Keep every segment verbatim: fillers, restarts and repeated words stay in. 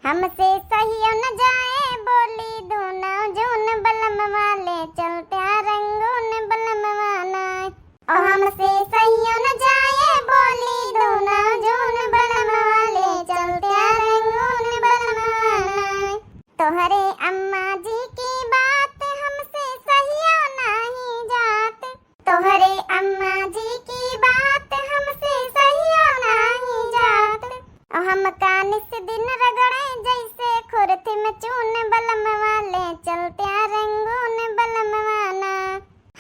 हमसे सहियो न जाए बोली दूनो जून बलमवा, ले चलत्या रंगून बलमवा ना। ओ हमसे सहियो न जाए बोली दूनो जून बलमवा, ले चलत्या रंगून बलमवा ना। तोहरे अम्मा जी की बात हमसे सहियो नाही जात, तोहरे अम्मा जी की बात हमसे सहियो नाही जात। ओ हमका निस दिन रगड़े जैसे खुरथी में चून बलमवा, ले चलत्या रंगून बलमवा ना।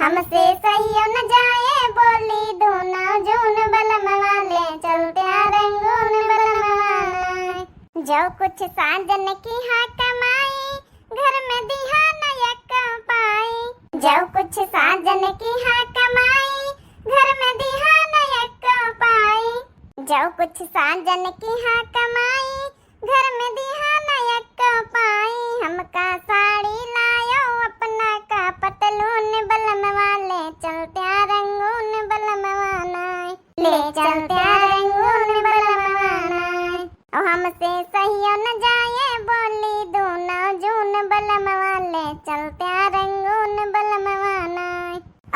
हमसे सहियो न जाए बोली दूनो जून बलमवा, ले चलत्या रंगून बलमवा ना। जो कुछ साजन किहा कमाई, घर में दिहा न एक पाई। जो कुछ साजन किहा कमाई, घर में दिहा न एक पाई। जो कुछ साजन किहा कमाई, घर में दिहा न एक पाई। हमका साड़ी लायो अपना का पतलून बलमवा, ले चलत्या रंगून बलमवा ना। ले चलत्या रंगून बलमवा ना। ओ हमसे सहियो न जाए बोली दूनो जून बलमवा, ले चलत्या रंगून बलमवा ना।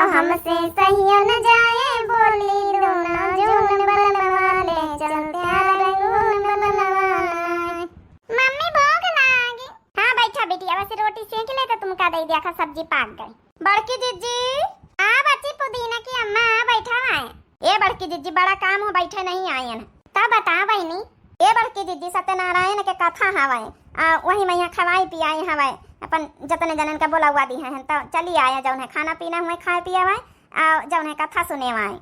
ओ हमसे सहियो न जाए बोली दूनो जून बलमवा, ले चलत्या रंगून बलमवा ना। मम्मी, भूख लागी। हाँ, बैठा बिटिया, बस रोटी सेंक ले तो तुमका दे दिया खा, सब्जी पाक गई। बड़की जिज्जी, आ बच्ची पुदीना की अम्मा, आ बैठा आए। ए बड़की जिज्जी, बड़ा काम हो, बैठे नहीं आयन। तब बता बहिनी। ए बड़की जिज्जी, सत्यनारायण के कथा हवै, आ वही मैया खवाई पियाई हवै, अपन जतने जनन का बोलवा दिहे हैं, तो चली आया, जौन है खाना पीना हुए खाए पियावै, आ जौन है कथा सुनेवाई।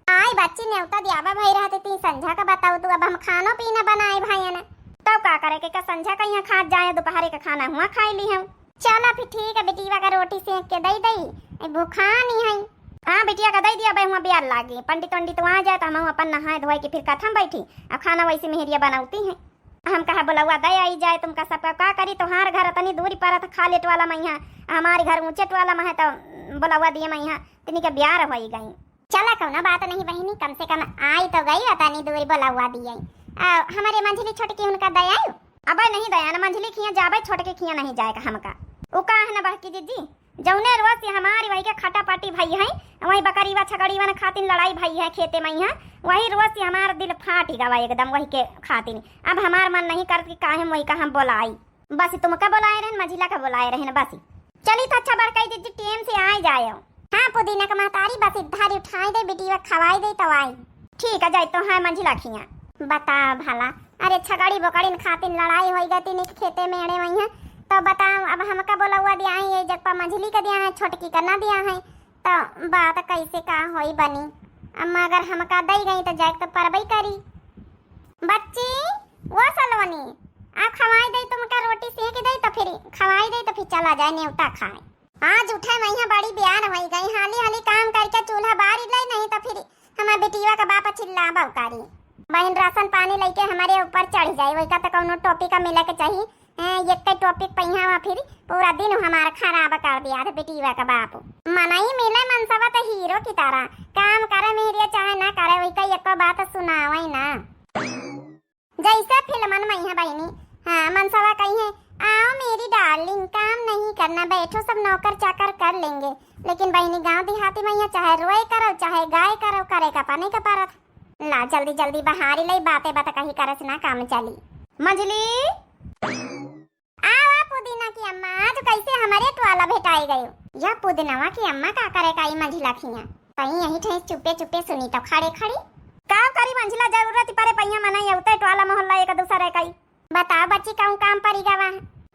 आई बच्ची, नेवता दियावा भई रहते ती संझा का, बताऊ तू, अब हम खानो पीना बनाए भाई ना। तब का करे के, का संझा का यहाँ खात जाए, दोपहरे का खाना हुआ खाई ली हम। चला फिर ठीक है, बिटिया का रोटी सेंक के दई दई, ए भुखानी है। हाँ बिटिया का दई दिया, बे हुआ बियार लागी, पंडित वंडित वहाँ जाए तो हम अपन नहाए धोए के फिर कथा में बैठी, अब खाना वैसे मेहरिया बनावती है। हम कहा बोलवा दे आई जाए, तुमका सबका का करी, तोहार घर तनी दूरी परत खा लेट वाला मैया, हमारे घर ऊंचे वाला में है तो बोलवा दिए मैया, तनी के बियार होई गई। चला कौनो बात नहीं बहिनी, कम से कम आई तो गई, तनी दूरी बोलवा दिए। आ, हमारे मंझली छोटकी उनका दे आयु। अबे नहीं दया ना, मंझली खिया जाबे, छोटके खिया नहीं जाए का हमका। उ का है ना बड़की जिज्जी, जौने रोज से हमारी वही के खटापटी भई है, वही बकरीवा छकड़ीवा न खातिन लड़ाई भई है खेते में है, वही रोज से हमार दिल फाट गवा एकदम वही के खातिन। अब हमार मन नहीं करत कि काहे हम वही का हम बोलाई। बस तुमका बोलाए रहन, मंझिला का बोलाए रहन बस। चली तो अच्छा बड़काई जिज्जी टेम से आए जाए। हाँ पुदीना का महतारी बस इधारी उठाई दे, बिटिया खवाई दे तो आई। ठीक है जाए तो है मंझिला खिया। बता भला, अरे छगड़ी बोकड़िन खातिन लड़ाई होई गई तीन एक खेते में अड़े वही है, तो बताओ अब हमका बोलवा दिया है, ये जगपा मंझली का दिया है, छोटकी का ना दिया है, तो बात कैसे का होई बनी? अम्मा अगर हमका दई गई तो जाए तो परबई करी। बच्ची, वो सलोनी, आप खवाई दे, तुमका रोटी सेक दे तो फिर खवाई दे तो फिर चला जाए नेवता खाए। आज उठे मैं यहाँ बड़ी बियान होई गई, हाली हाली काम करके चूल्हा बारी ले, नहीं तो फिर हमार बिटिया का बाप चिल्लाबो करी। बहन राशन पानी लेके हमारे ऊपर चढ़ जाए, वही का तो कौनो टोपी का मिले के चाहिए। हैं, एक टोपी पहिया हुआ फिर पूरा दिन हमारा खराब कर दिया था बिटिया का बाप। मनई मिले मनसवा तो हीरो की तरह, काम करे मेहरिया चाहे ना करे, वही का एको बात सुनावे ना। जैसे फिल्मन में है बहिनी, हाँ, मनसवा कही है, "आओ मेरी डार्लिंग, काम नहीं करना, बैठो सब नौकर चाकर कर लेंगे।" लेकिन बहिनी गांव देहाती में यहाँ चाहे रोए करो, चाहे गाए करो, करे का पाने का परत। ला जल्दी जल्दी बहारी ले, बातें बात कही करे से ना काम चली। मंझली, आवा पुदीना की अम्मा, आज कैसे हमारे टोला भेटाई गयो? या पुदीनवा की अम्मा का करे का ई मंझिला खिया? कहीं यही ठेस चुपे चुपे सुनी तो खड़े खड़ी। का करी मंझिला, जरूरत परे पहिया मना यौते टोला मोहल्ला एक दूसरे का ही। बताओ बच्ची, कौन काम परी गवा?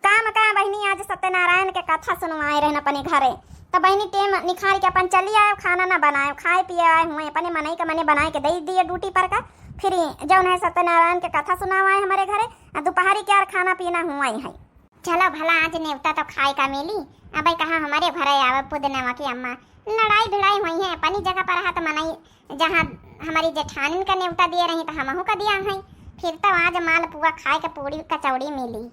काम का बहिनी, आज सत्यनारायण के कथा सुनवाए रहन अपने घरे। तो बहिनी टेम निखार के अपन चली आयो, खाना ना बनायो, खाए पिए आए हुए, अपने मनई का मने बनाए के दे दिए ड्यूटी पर का। फिर जौन है सत्यनारायण के कथा सुनावाए हमारे घरे, आ दोपहरी के यार खाना पीना हुआ ही है। चलो भला आज नेवता तो खाए का मिली। अबे कहाँ हमारे घरे आवे पुदनवा की अम्मा, लड़ाई भिड़ाई हुई है अपनी जगह पर, हाथ मनई जहाँ हमारी जेठानिन का नेवता दिए रही तो हमहू का दिया है। फिर तो आज मालपुआ खाए के पूड़ी कचौड़ी मिली।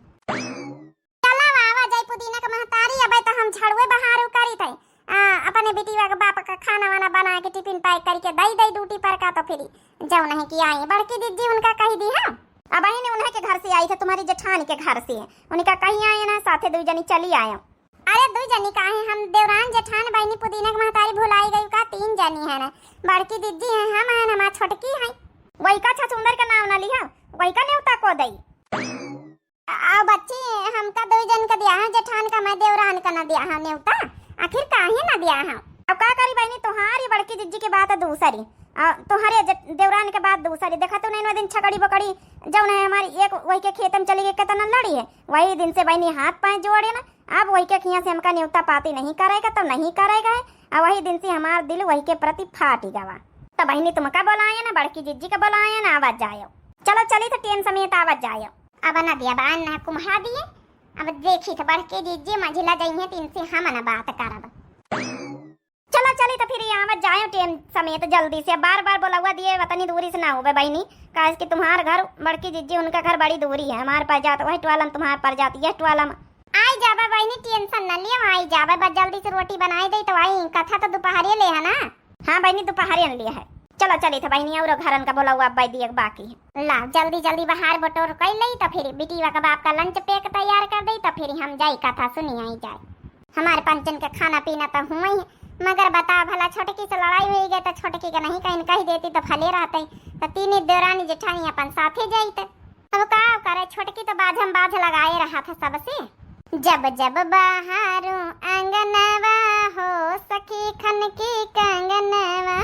चला आवा जाई पुदीना के महतारी, अबे तो हम झड़ुए बहारू करी थे। आ, अपने बिटिया के बाप का खाना वाना बना के टिफिन पैक करके दई दई ड्यूटी पर का, तो फिर जौन है कि आई बड़की दीदी उनका कही दी है। अब बहिनी उन्हें के घर से आई थे, तुम्हारी जेठानी के घर से। उनका कहीं आए ना, साथे दुई जनी चली आयो। अरे दुई जनी काहे, हम देवरान जेठान बहिनी पुदीना के महतारी भुलाई गई का? तीन जनी है ना, बड़की जिज्जी है, हम हैं, हमार छोटकी है। वही का छछुंदर का नाम ना लिहा, वही का नेवता को दई। आ बच्ची, हमका दुई जन के दिया है, जेठान का मैं देवरान का ना दिया है नेवता, आखिर काहे ना दिया है? अब का करी बहिनी, तोहार ये बड़की जिज्जी के बात है दूसरी, आ, तोहरे जे-, देवरान के बात दूसरी। देखा तू नहीं दिन छकड़ी बकड़ी जौन है हमारी एक वही के खेत में चली गई, कितना लड़ी है। वही दिन से बहिनी हाथ पाँव जोड़े ना, अब वही के खिया से हमका नेवता पाती नहीं करेगा तो नहीं करेगा है। आ वही दिन से हमार दिल वही के प्रति फाटी गवा। तो बहिनी तुमका बोलाए ना, बड़की जिज्जी का बोलाए ना, आवत जायो। चलो चली तो टेम समेत आवत जायो। अब ना दिया बान ना कुम्हा दिए, अब देखी तो बड़की जिज्जी मंझिला जइहे तो इनसे हम ना बात करब। चलो चली तो फिर यहाँ मत जायो टेम समेत जल्दी से, बार बार बोलौआ दिए वतनी दूरी से ना होवे बहिनी, काहे कि तुम्हार घर बड़की जिज्जी उनका घर बड़ी दूरी है, हमार पर जात वही टोलम, तुम्हार पर जात यह टोलम। आई जाबे बहिनी, टेंशन न लियो, आई जाबे, बस जल्दी से रोटी बनाई दे तो आई, कथा तो दोपहरे ले है ना। हाँ बहिनी, दोपहरे न लिया है। चलो चली तो बहिनी, और घरन का बोलौआ अब दिए बाकी है। ला जल्दी जल्दी बाहर बटोर कर ले तो फिर बिटिया का बाप का लंच पैक तैयार कर दे तो फिर हम जाई कथा सुनी आई जाए। हमारे पंचन के खाना पीना तो हुआ ही, मगर बताओ भला, छोटकी से लड़ाई हुई गई तो छोटकी के नहीं कहीं कह देती तो फले रहते, तो तीन देवरानी जेठानी अपन साथे जाइत। अब का करे, छोटकी तो बाझम बाझ लगाए रहा था सबसे। जब जब बहारू अंगनवा हो सखी खन की कंगनवा,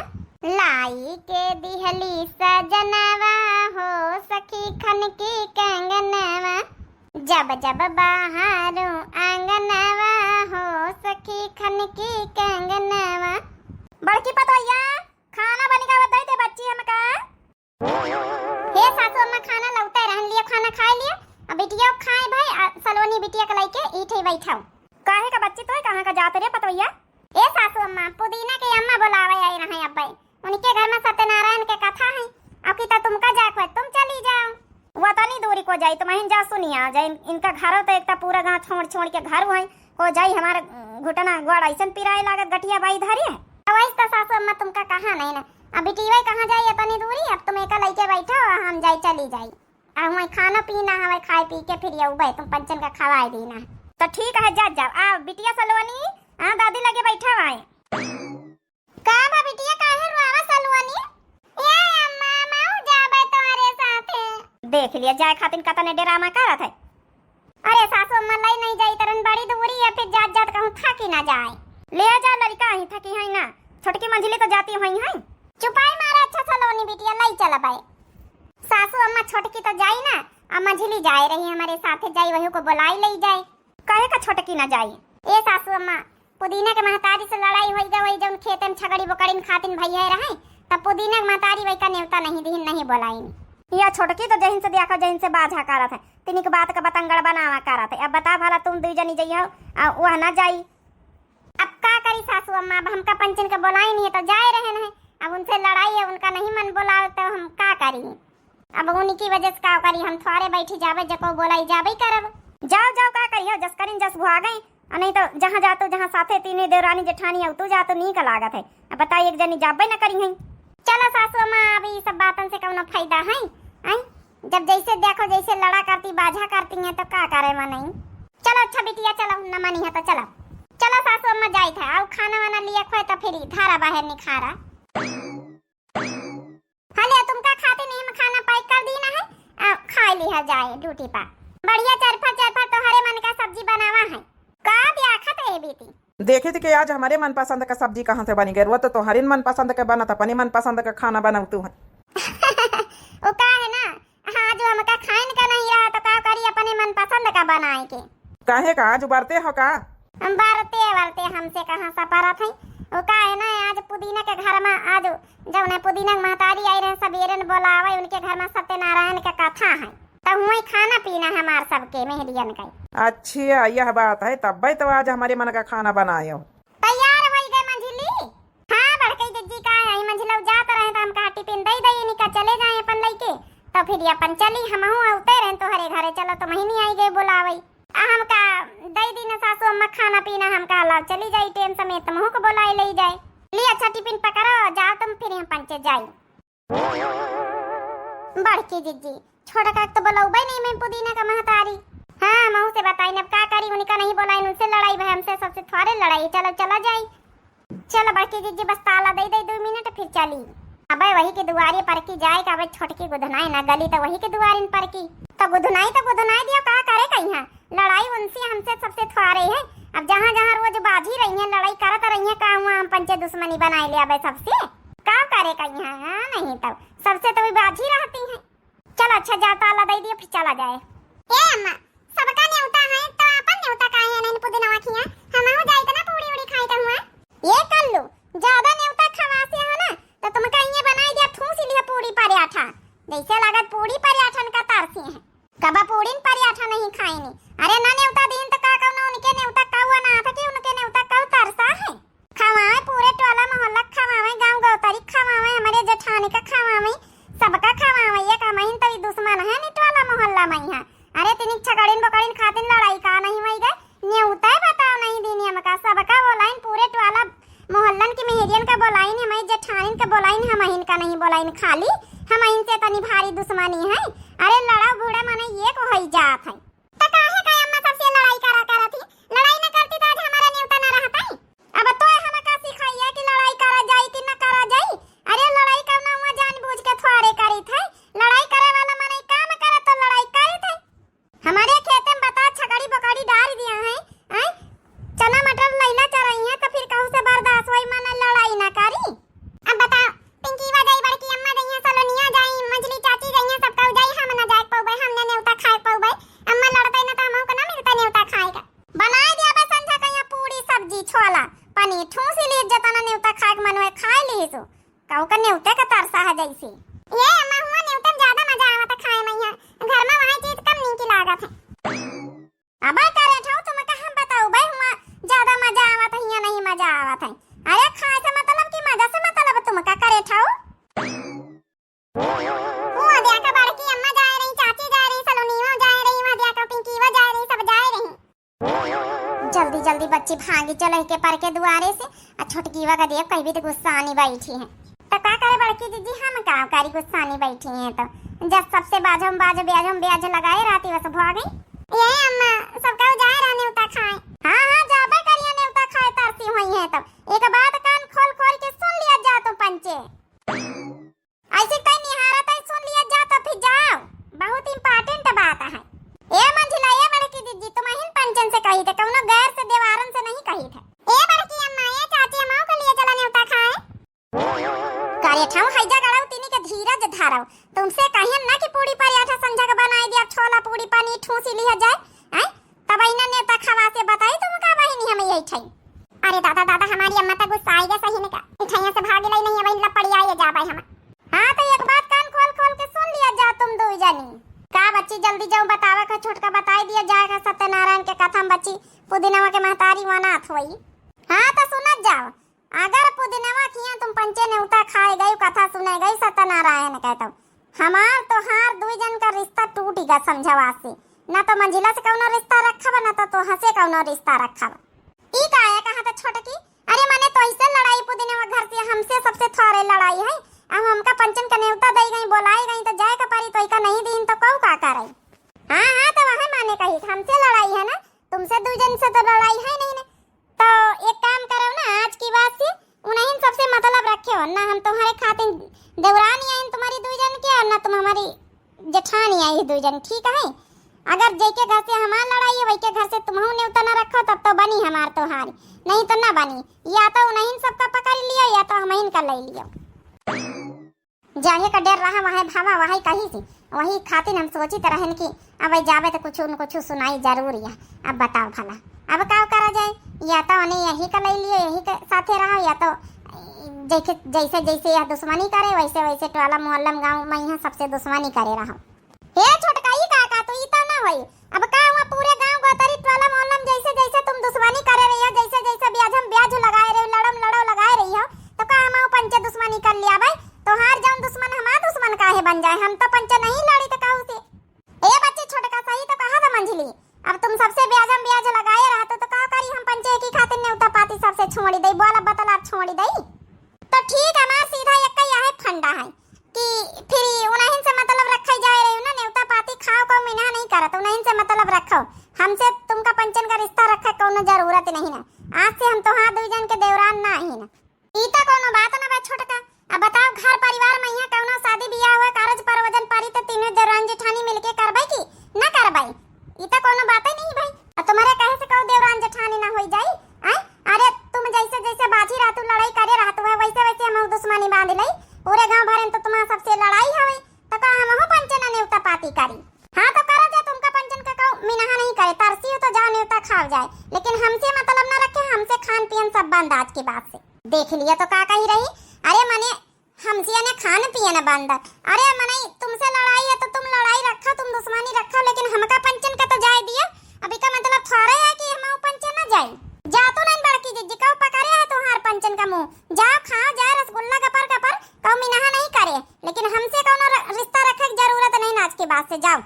लाई के दिहली सजनवा हो सखी खन की कंगनवा। जब जब बहारू आंगनवा हो सखी खन की कंगनवा। बड़की पतोहिया, खाना बन गवा, दे दे बच्ची हमका। हे सासू अम्मा, खाना लौटे रहन लियो, खाना खाए लियो। अब बिटिया खाए भाई, आ, सलोनी बिटिया के लइके ई ठे बैठाओ। काहे का बच्ची, तोय कहाँ का जात रे पतोहिया? ए सासू अम्मा, पुदीना के अम्मा बोलावे आई रहे अब्बे। उनके घर में सत्यनारायण के कथा है, अब की तो तुमका जाए के होय, तुम चली जाओ। वतनी दूरी को जाई, तुम जा सुनिया जाए। इन-, इनका घर तो एक तो पूरा गांव छोड़ छोड़ के घर हुए, को जाई हमार घुटना गोड़ ऐसन पिराए लागत गठिया बाई धरी है। तो वैसे तो सासू अम्मा तुमका कहा नहीं ना, अब बिटिया कहाँ जाई इतनी दूरी, अब तुम एका लइके बैठो, हम जाई चली जाई। आ हुए खाना पीना हमारे खाए पी के फिर ये उबे तुम पंचन का खवाए दीना। तो ठीक है, जा जाओ। आ बिटिया सलोनी, आ दादी लगे बैठा हुआ है। का बा बिटिया, काहे रोआवा सलुआनी? ए अम्मा, माऊ जाबे तोहरे साथे। देख लिया, जाए खातिन कतने डेरामा करत है। अरे सासू अम्मा, लई नहीं जाई तरन, बड़ी दूरी है, फिर जात जात कहूँ थकी ना जाए। ले जा लड़का, ही थकी है ना, छोटकी मंझली तो जाती हुई है। चुपाई मारे, अच्छा सलोनी बिटिया, लई चल बाए। सासू अम्मा छोटकी तो जाई ना, आ मंझली जाए रही हमारे साथे, जाई वही को बुलाई लई जाए। काहे का छोटकी ना जाई? ए सासू अम्मा, पुदीना के महतारी से लड़ाई होई गई, वही जौन खेते में छगड़ी बोकड़िन खातिन भई है रहे, तब पुदीना के महतारी वही का नेवता नहीं दीन, नहीं बोलाइन। या छोटकी तो जहिन से देखो, जहिन से बाझा करत है, तिनिक बात का बतंगड़ बनावा करत है। अब बता भला, तुम दुई जनी जइहो, आ वह ना जाई। अब का करी सासू अम्मा, अब हमका पंचन के बोलाई नहीं है तो जाए रहे नहीं, अब उनसे लड़ाई है, उनका नहीं मन बोलावे तो हम का करी? अब उनकी वजह से का करी, हम थोड़े बैठी जाबे, जको बोलाई जाबे करब। जाओ, जाओ, का करियो, जस करिन जस भुआ गए। आ नहीं तो जहाँ जातो, जहाँ साथे तीनों देवरानी जेठानी अउतू जातो, नीक लागत है। अब बताई, एक जनी जाबे न करी हैं। चलो सासू अम्मा, अब ई सब बातन से कौनो फायदा है? आई, जब जैसे देखो, जैसे लड़ा करती, बाझा करती हैं, तो का करे मनई? चलो अच्छा बिटिया, चलो, न मनी है तो चलो। चलो सासू अम्मा, जाइत है, आओ खाना वाना लिया खोए तो फिर धारा बाहर निखारा। हले तुमका खातिर नहीं हम खाना पैक कर दी ना है, आ, खा लिहा जाए ड्यूटी पर। बढ़िया चरफर चरफर तोहरे मन का सब्जी बनावा है। का दिया खत ए बीती? देखे थी कि आज हमारे मनपसंद का सब्जी कहाँ से बनी गई, रोज तो तोहरे मनपसंद का बनत, अपने मनपसंद का खाना बनाऊ तू है। वो का है ना, हाँ, जो हमका खाइन का नहीं रहा तो का करी अपने मनपसंद का बनाए के। काहे का आज बरते हो का? हम बरते बरते हमसे कहाँ सपरत है। वो का है ना, आज पुदीना के घर में, आज जौन है पुदीना के महतारी आई रहे, सबेरन बोलावे, उनके घर में सत्यनारायण के कथा है, तो हुई खाना पीना हमार सबके मेहरियन का। अच्छा, यह बात है, तब्बे तो आज हमारे मन का खाना बनायो। तैयार होई गए मंझली। हाँ, बड़कई जिज्जी का आई मंझलऊ जात रहे तो हम कहा टिफिन दई दई इनका चले जाए अपन लइके, तो फिर ये अपन चली, हमहू अउते रहे तोहरे घरे, चलो तो महीनी आई गए बोलावे। आ हमका दई दी न सासू अम्मा खाना पीना, हम कहा लाओ चली जाई टेम समेत, तुमहू को बोलाई ले जाए। ली अच्छा टिफिन पकड़ो, जाओ तुम फिर हम पंचे जाई। बड़की जिज्जी, छोटका के तो बोलउबे नहीं मैं पुदीना का महतारी। हाँ, हमहू से बताइन, अब का करी, उनका नहीं बोलाइन, उनसे लड़ाई भा, हमसे सबसे थोड़े लड़ाई। चलो, चला जाई। चलो बड़की जिज्जी, बस ताला दे दे दो मिनट, फिर चली। अबे वही के दुआरे परकी जाए का, अबे छोटकी गुदनाई ना गली तो वही के दुआरिन परकी। तो गुदनाई तो गुदनाई दियो, का करे कहिया, लड़ाई उनसे हमसे सबसे थोड़े है। अब जहाँ जहाँ रोज बाझी रही है, लड़ाई करत रही है, का हुआ हम पंचे दुश्मनी बनाए ले अबे सबसे? का करे कहिया, हाँ, नहीं तो सबसे तो भी बाझी रहती है। चल अच्छा, जा ताला दे दियो, फिर चला जाए। ए अम्मा, सबका नेवता है तो आपन नेवता काहे नहीं पुदीनवा खिया? हमहू जाइत ना पूड़ी उड़ी खाइत हुआ। ये कल्लू, ज्यादा नेवता खवासे हो ना तो तुमका इये बनाई दिया, ठूस लिया पूड़ी पराठा। जैसे लागत पूड़ी पराठन का तरसी है। कबा पूड़ीन पराठा नहीं खाइनी। अरे ना नेवता दीन तो का कौनो उनके नेवता का हुआ ना था कि उनके नेवता का तरसा है? खवावे पूरे टोला मोहल्ला खवावे, गाँव गौतरी खवावे, हमारे जेठानी का खवावे, सबका खवावे। ये का महीन तो ई दुश्मन है नी टोला मोहल्ला में यहाँ। अरे तिनिक छकड़िन बकड़िन खातिन लड़ाई का नहीं वही गए, नेवता बताओ नहीं दीनी हमका। सबका बोलाइन, पूरे टोला मोहल्लन की मेहरियन का बोलाइन, हमारी जेठानिन का बोलाइन, हमहिन का नहीं बोलाइन, खाली हमहिन से तनी भारी दुश्मनी है। अरे लड़ा बूढ़ा मने ये को होई जात है। त काहे का अम्मा सबसे लड़ाई करा करत ही? लड़ाई न करती त आज हमारा नेवता न रहतई। अब तोय हमका सिखाइया कि लड़ाई करा जाई कि न करा जाई? अरे लड़ाई कौना हुआ जानबूझ के थोड़े करीत है। लड़ाई करे वाला मनई काम करे तो लड़ाई करीत है। हमारे खेते में बता छकड़ी बकड़ी डाल दिया है, हैं? चना मटर लैला चरई है तो फिर कहू से बर्दाश्त होई, मन लड़ाई ना करी। अब बताओ, पिंकीवा जाई, बड़की अम्मा जाई है, सलोनिया जाई, मझली चाची जाई है, सब कहू जाई, हम ना जाए पउबे, हम ना नेवता खाए पउबे। अम्मा लड़तई ना तो हमहू को ना मिलता नेवता खाए का। बनाए दिया बे संझा का यहाँ पूड़ी सब्जी छोला पनीर, ठूसी लीस जेतना नेवता खाए के मन हुए खाए लीसु। कहू का नेवते का तरसा है जैसे। ये अम्मा हुआ नेवते में ज्यादा मजा आवत है खाए में, यहाँ घर में वही चीज कम नीक लागत है। अबे करे ठाऊ, तुमका हम बताऊ बे हुआ ज्यादा मजा आवत है या नहीं मजा आवत है? अरे खाए से मतलब कि मजा से मतलब तुमका करे ठाऊ? वो देखा बड़की अम्मा जाए रही, चाची जाए रही, सलोनियो जाए रही, वो देखा पिंकीवा जाए रही, सब जाए रही। जल्दी जल्दी बच्ची भागी चलो के पर के दुआरे से। आ छोटकीवा का देख कहीं भी तो गुस्सानी बैठी है। तो का करे बड़की जिज्जी, हम का करी, गुस्सानी बैठी है तो जब सबसे बाजो हम बाजो ब्याज हम ब्याज लगाए रहती बस भाग गई। ये अम्मा सब कहू जाए रहा नेवता खाए। हाँ हाँ जाबे करिया नेवता खाए तरसी हुई है तो एक बात कान खोल खोल के सुन लिया जा तू पंचे। ऐसे कहीं निहारत है, सुन लिया जा तो फिर जाओ, बहुत important बात है। ए मंझिला, ए बड़की जिज्जी, तुम अहिन पंचन से कही थे, कौनो गैर से देवारन से नहीं कही थे। ए बड़की अम्मा, ए चाची, हम के लिए चला नेवता खाए। करे ठाऊ हैजा गड़ाऊ तिनी के धीरज धारव, तुमसे कहियन ना कि पूरी पराठा संझा के बनाए दिया, छोला पूरी पनीर ठूसी लिया जाए, हैं? तब इन्हें नेवता खवासे बताई तुमका बहिनी हम यही ठाई। अरे दादा, दादा, हमारी अम्मा तो गुस्सा आई गया सही ने का। मिठाइयाँ से भाग लाई नहीं, वहीं लपड़ी आई जा भाई हम। हाँ, तो एक बात कान खोल खोल के सुन लिया जा तुम दो जनी। का बच्ची, जल्दी जाओ बतावा का छोटका बताई दिया जाएगा सत्यनारायण के कथा में बच्ची, पुदीनवा के महतारी वनाथ होई। हाँ, तो सुनत जाओ, अगर पुदीनवा खिया तुम पंचे नेवता खाए गई, कथा सुने गई सत्यनारायण के, तो हमार तोहार दुई जन का रिश्ता टूटी गा समझवा से। ना तो मंझिला से कौनो रिश्ता रखब, ना तो तोहा से कौनो रिश्ता रखब। ई का है, कहा तो छोटकी, अरे मने तो ऐसे लड़ाई पुदीनवा घर से हमसे सबसे थोड़े लड़ाई है। अब हमका पंचन का नेवता दई गई, बोलाई गई तो जाए का परी, तो इका नहीं दीन तो कहू का करे? हाँ, हाँ, तो वह माने कही हमसे लड़ाई है ना, तुमसे दू जन से तो लड़ाई है नहीं ना। तो एक काम करो ना, आज की बाद से उन्हीं सबसे मतलब रखे हो ना, हम तुम्हारे खातिर देवरानी आइन तुम्हारी दू जन के, और ना तुम हमारी जेठानी आई दू जन, ठीक है? अगर जेके घर से हमार लड़ाई है, वही के घर से तुमहू नेवता ना रखो, तब तो बनी हमार तोहारी, नहीं तो ना बनी। या तो उन्हीं सबका पकड़ लियो, या तो हम इनका ले लियो। जाहे का डर रहा, वहे भावा, वही कही थी, वही खातिर हम सोचित रहन कि अब जाबे तो कुछ न कुछ सुनाई जरूर या। अब बताओ भला, अब का करा जाए? या तो उन्हें यही का ले लियो, यही के साथे रहो, या तो जैसे, जैसे, जैसे यह दुश्मनी करे, वैसे, वैसे टोला मोहल्ला में, गाँव में यहाँ सबसे दुश्मनी करे रहो। हे छोटका, ई का, का तू ई तो ना होई। अब का हुआ, पूरे गांव गोतरी टोला मोहल्ला में जैसे जैसे तुम दुश्मनी करे रही हो, जैसे जैसे ब्याज हम ब्याज लगाए रही, लड़म लड़ो लगाए रही हो, तो का हम पंचे दुश्मनी कर लिया भाई? तोहार जौन दुश्मन हमार दुश्मन काहे बन जाए? हम तो पंचे नहीं लड़ी तो कहू से। ए बच्ची छोटका, सही तो कहा था मंझली, अब तुम सबसे ब्याज हम ब्याज लगाए रहते तो का करी, हम पंचे की खातिर नेवता पाती सबसे छोड़ी दई। बोला बतला छोड़ी दई। तो ठीक है, हमार सीधा एक यह फंडा है कि फिर उन्हीं से मतलब रखे जाए रही ना, नेवता मिनहा नहीं करत, उन्हन से मतलब रखो। हमसे तुमका पंचन का रिश्ता रखे कौनो जरूरत नहीं ना। आज से हम तोहार दुई जन के देवरान ना ही ना। ई त कौनो बात ना बा छोटका। अब बताओ, घर परिवार में यहाँ कौनो शादी बियाह हुआ, कारज परोजन परी त तीनों देवरान जेठानी मिलके करबै कि ना करबै? ई त कौनो बाते नहीं भाई। अब तुम्हारे कहे से कहू देवरान जेठानी ना होई जाई? आय? अरे तुम जैसे जैसे बाझी रहतू, लड़ाई करे रहतू है, वैसे वैसे हम दुश्मनी बांध लई। पूरे गांव भरे में तो तुम्हारा सबसे लड़ाई हवे, तो का हमहू पंचे ना नेवता पाती करी? हाँ तो करो, जा तुमका पंचन का कहू मिनहा नहीं करे, तरसी हो तो जाओ नेवता खाओ जाए, लेकिन हमसे मतलब ना रखे, हमसे खान पियन सब बंद आज के बाद से। देख लिया तो का कही रही, अरे मने हमसे ने खान पियन बंद। अरे मनई, तुमसे लड़ाई है तो तुम लड़ाई रखो, तुम दुश्मनी रखो, लेकिन हमका पंचन का तो जाए दिया। अब इका मतलब थोड़े है कि हम पंचन ना जाए। जा तू नहीं बड़की जिज्जी, कहू पकड़े है तुम्हार पंचन का मुंह। जाओ खाओ जाए रसगुल्ला गपर गपर, कहू मिनहा नहीं करे, लेकिन हमसे कौनो र-, रिश्ता रखे की जरूरत नहीं ना आज के बाद से, जाओ।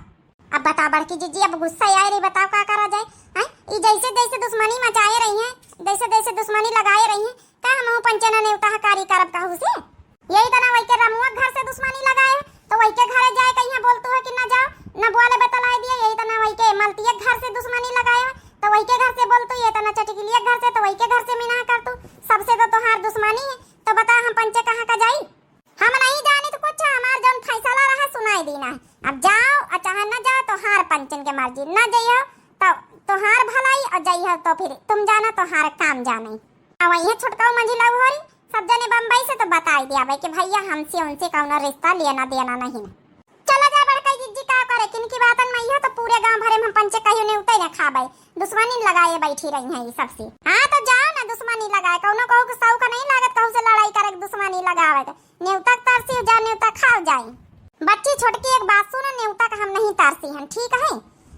अब बता बड़की जिज्जी, अब गुस्सा आए रही, बताओ का करा जाए? हैं? ई जैसे जैसे दुश्मनी मचाए रही हैं, जैसे जैसे दुश्मनी लगाए रही हैं, का हमहू पंचे ना नेवता हकारी करब कहू से? यही तना वही के रमुआ घर से दुश्मनी लगाए, तो वही के घरे जाए कहिया बोलतू है कि ना जाओ, ना बोले बतलाए दिए, यही तना वही के मलतिया घर से दुश्मनी लगाए, तो वही के घर से बोलतू, ये तना चटकिलिया घर से, तो वही के घर से मिना करतू, सबसे तो तोहार दुश्मनी है, तो बता हम पंचे कहाँ का जाई? हम नहीं जानित कुछ, हमार जौन फैसला रहा सुनाई दीना। अब जाओ और चाहे न जाओ, तोहार पंचन के मर्जी, न जइहो तो तोहार भलाई और जइहो तो फिर तुम जाना तोहार काम जाने। अब वही छोटकाऊ मंझिला होरी, सब जने बम्बई से तो बताई दिया भाई कि भैया हमसे उनसे कौनो रिश्ता लेना देना नहीं। चला जा बड़का जिज्जी, का करे, किनकी बातन में यह तो पूरे गांव भरे में हम पंचे कहियो नेवते न खाबे, दुश्मनी लगाए बैठी रही हैं ये सबसे। हाँ तो जाओ ना दुश्मनी लगाए, कौनो कहू के सऊ का नहीं लागत कहू से लड़ाई करे के दुश्मनी लगावे के। नेवता के तरसी जा, नेवता खाओ जाए। बच्ची छोटकी एक बात सुनो, नेवता का हम नहीं तरसी हन, ठीक है,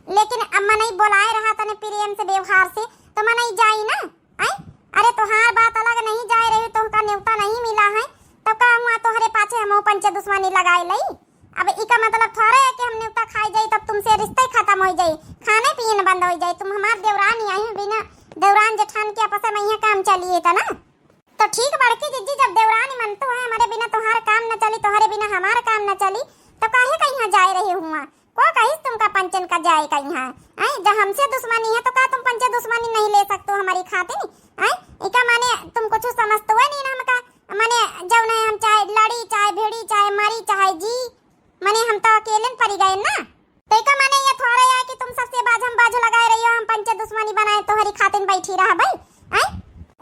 लेकिन अब मनई बोलाए रहा तने प्रेम से व्यवहार से तो मनई जाई ना। आय? अरे तोहार बात अलग, नहीं जाए रही, तोहका नेवता नहीं मिला है, तो का हुआ तोहरे पाछे हमहू पंचे दुश्मनी लगाए लई? अब इका मतलब थोड़े है कि हम नेवता खाए जाई तब तुमसे रिश्ते खत्म हो जाई, खाने पिए न बंद हो जाई। तुम हमार देवरानी आई हो, बिना देवरान जेठान के आपस में यहाँ काम चलिए था ना। तो ठीक बड़की जिज्जी, जब देवरानी मन तो है, हमारे बिना तोहार काम न चली, तोहरे बिना हमार काम न चली, तो काहे का यहाँ जाए रही हुआ? को कहिस तुमका पंचन का जाए का यहाँ? आय, जब हमसे दुश्मनी है तो का तुम पंचे दुश्मनी नहीं ले सकते हो हमारी खातिर? आय, इका माने तुम कुछ समझते हुए नहीं ना हमका, माने जौन है हम चाहे लड़ी, चाहे भिड़ी, चाहे मरी, चाहे जी, माने हम तो अकेले न पड़ी गए ना। तो इका माने ये थोड़े है कि तुम सबसे बाज हम बाजू लगाए रही हो, हम पंचे दुश्मनी बनाए तोहरी खातिर बैठी रह भाई। आय,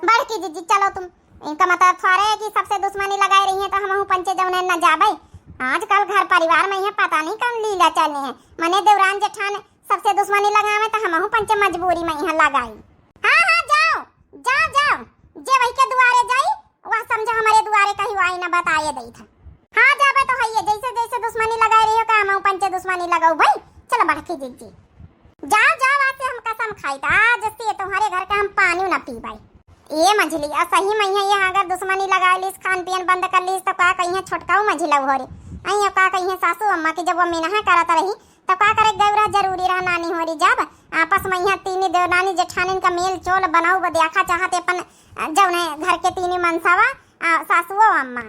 बड़की जिज्जी चलो तुम इनका मतलब थोड़े है कि सबसे दुश्मनी लगाए रही है तो हमहू पंचे जौने न जाबे। आजकल घर परिवार में ये पता नहीं कौन लीला चलनी है, मने देवरान जेठान सबसे दुश्मनी लगावे तो हमहू पंचे मजबूरी में यहाँ लगाई। हाँ हाँ जाओ, जाओ जाओ, जे वही के दुआरे जाई वह समझो हमारे दुआरे कहीं आई ना बताए दई था। हाँ जाबे तो हइये, जैसे जैसे दुश्मनी लगाए रही हो का हमहू पंचे दुश्मनी लगाऊ भाई। चलो बड़की जिज्जी। जाओ, जाओ, आज से हम कसम खाई था, आज से तुम्हारे घर का हम पानी ना पीबाई। ए मंझली, आ सही में यहाँ, यहाँ अगर दुश्मनी लगा लीस, खान पियन बंद कर लीस, तो का कहिए छोटकाऊ मंझिला हो रे? आई का कहिए सासू अम्मा की जब वो मिनहा करत रही, तो का करे गौरा जरूरी रहा नानी हो रे? जब आपस में यहाँ तीनी देवरानी जेठानिन का मेल चोल बनाऊ बदियाखा चाहते अपन, अ, जौने घर के तीनी मनसावा, आ, सासुओ अम्मा।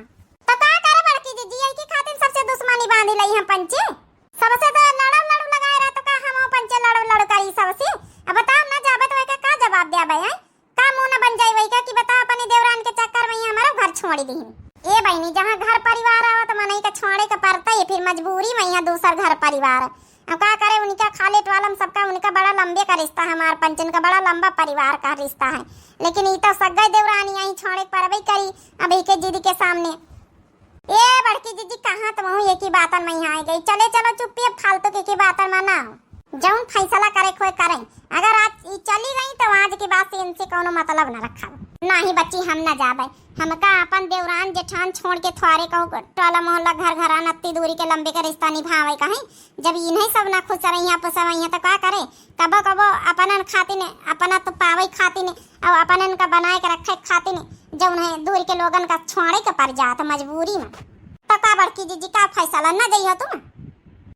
तो का करे बड़की जिज्जी, यही के खातिर सबसे दुश्मनी बांधी लई हम पंचे? सबसे तो लड़ो लड़ो लगाए रहा, तो का हम पंचे लड़ो लड़ो करी सबसे? अब बताओ ना, जाबे तो एके का जवाब देबे हैं? का मुंह न बन जाई वही का कि बताओ अपने देवरान के चक्कर में ही हमारा घर छोड़ी दी। ए बहनी, जहाँ घर परिवार आवा तो मनई का छोड़े के पड़ता है, फिर मजबूरी में यहाँ दूसर घर परिवार। अब का करे, उनका खाले टोलम सबका, उनका बड़ा लंबे का रिश्ता, हमार पंचन का बड़ा लंबा परिवार का रिश्ता है, लेकिन ई तो सग्गई देवरानी आई छोड़े के परबे करी। अब एके जिद के सामने ए बड़की जिज्जी, कहाँ तुम हो? एक ही बातन में यहाँ आ गई। चले चलो चुप्पी, अब फालतू के, की बातन में ना हो। जौन फैसला करे खोए करें, अगर आज ई चली गई तो आज के बाद से इनसे कौनो मतलब न रखा। नहीं बच्ची, हम न जाबे। हमका अपन देवरान जेठान छोड़ के थ्वारे कहू टोला मोहल्ला घर घरान अत्ती दूरी के लंबे के रिश्ता निभावे कहीं। जब इन्हें सब ना खुश रही आपस में, तो का करे? कबो कबो अपनन खातिन, अपना तो पावे खातिन और अपनन का बनाए के रखे खातिन जौन है दूर के लोगन का छोड़े के पड़ जात मजबूरी में। तो का बड़की जिज्जी, का फैसला, न जइहो तुम?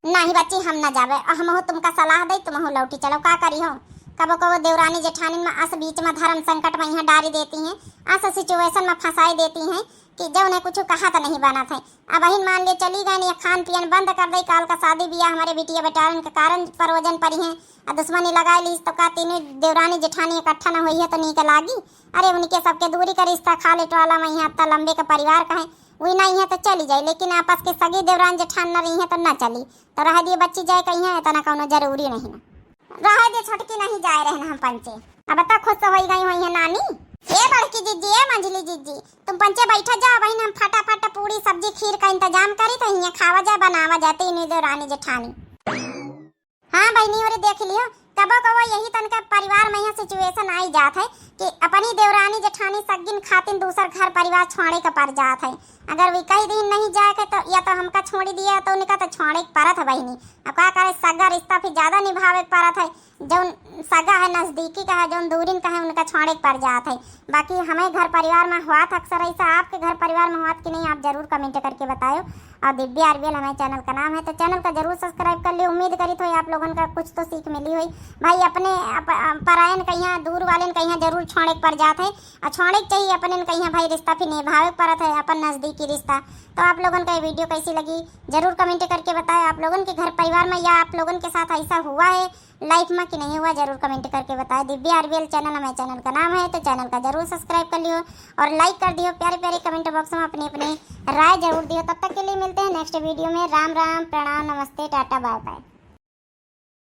नहीं बच्ची, हम न जाबे। हमहू तुमका सलाह दे, तुमहू लौटी चलो, का करी हो? कबो कबो देवरानी जेठानी में अस बीच में धर्म संकट में यहाँ डारी देती हैं, अस situation में फंसाई देती हैं कि जौन है कुछ कहा तो नहीं बनत है। अब बहिन मान लिए चली गई, ये खान पियन बंद कर दई, काल का शादी बियाह हमारे बिटिया बेटारन के कारण परोजन परी हैं, आ दुश्मनी लगाई ली तो का तीनों देवरानी जेठानी इकट्ठा न होई है तो नीक लागी? अरे उनके सबके दूरी का रिश्ता खा ले टोला में, यहाँ इतना लंबे का परिवार का है, वही नहीं है तो चली जाए, लेकिन आपस के सगी देवरान जेठान न रही है तो न चली। तो रह दिए बच्ची जाए कहीं है, इतना कौनो जरूरी नहीं ना। रह दे छोटकी, नहीं जाए रहना हम पंचे। अब तो खुश हो गई हुई है नानी। ए बड़की जिज्जी, ए मंझली जिज्जी, तुम पंचे बैठा जाओ बहिन, हम फटाफट पूरी सब्जी खीर का इंतजाम करी तो यहाँ खावा जाए, बनावा जाए तीनों देवरानी जेठानी। हाँ बहिनी, और देख लियो, कबो कबो यही तनका परिवार में यहाँ situation आई जात है कि अपनी देवरानी जेठानी सग्गिन खातिन दूसर घर परिवार छोड़े के पड़ जात है। अगर वे कही दिन नहीं जाए के तो या तो हमका छोड़ी दिया तो उनका तो छोड़े के पड़त है बहिनी। अब का करे, सगा रिश्ता फिर ज्यादा निभावे के पड़त है। जौन सगा है, नजदीकी का है, जौन दूरिन का है, उनका छोड़े के पड़ जात है। बाकी हमें घर परिवार में हुआ था अक्सर ऐसा, आपके घर परिवार में हुआ था कि नहीं, आप जरूर comment करके बतायो। और दिव्या आरबीएल हमारे channel का नाम है, तो channel का जरूर subscribe कर लियो। उम्मीद करी तो आप लोगन का कुछ तो सीख मिली हुई। भाई अपने अप-, परायन कहिया, दूर वाले कहिया जरूर छोड़े के पड़ जात है, और छोड़े के चाहिए अपने कहिया भाई रिश्ता फिर निभावे के पड़त है अपन नजदीकी रिश्ता। तो आप लोगन का ये video कैसी लगी जरूर comment करके बताएं। आप लोगन के घर परिवार में या आप लोगन के साथ ऐसा हुआ है life में कि नहीं हुआ, जरूर comment करके बताएं। दिव्या आरबीएल channel हमारे channel का नाम है, तो channel का जरूर subscribe कर लियो और like कर दियो। प्यारे प्यारे comment box में अपनी अपनी राय जरूर दियो। तब तक के लिए मिलते हैं next video में। राम राम, प्रणाम, नमस्ते, टाटा, bye bye।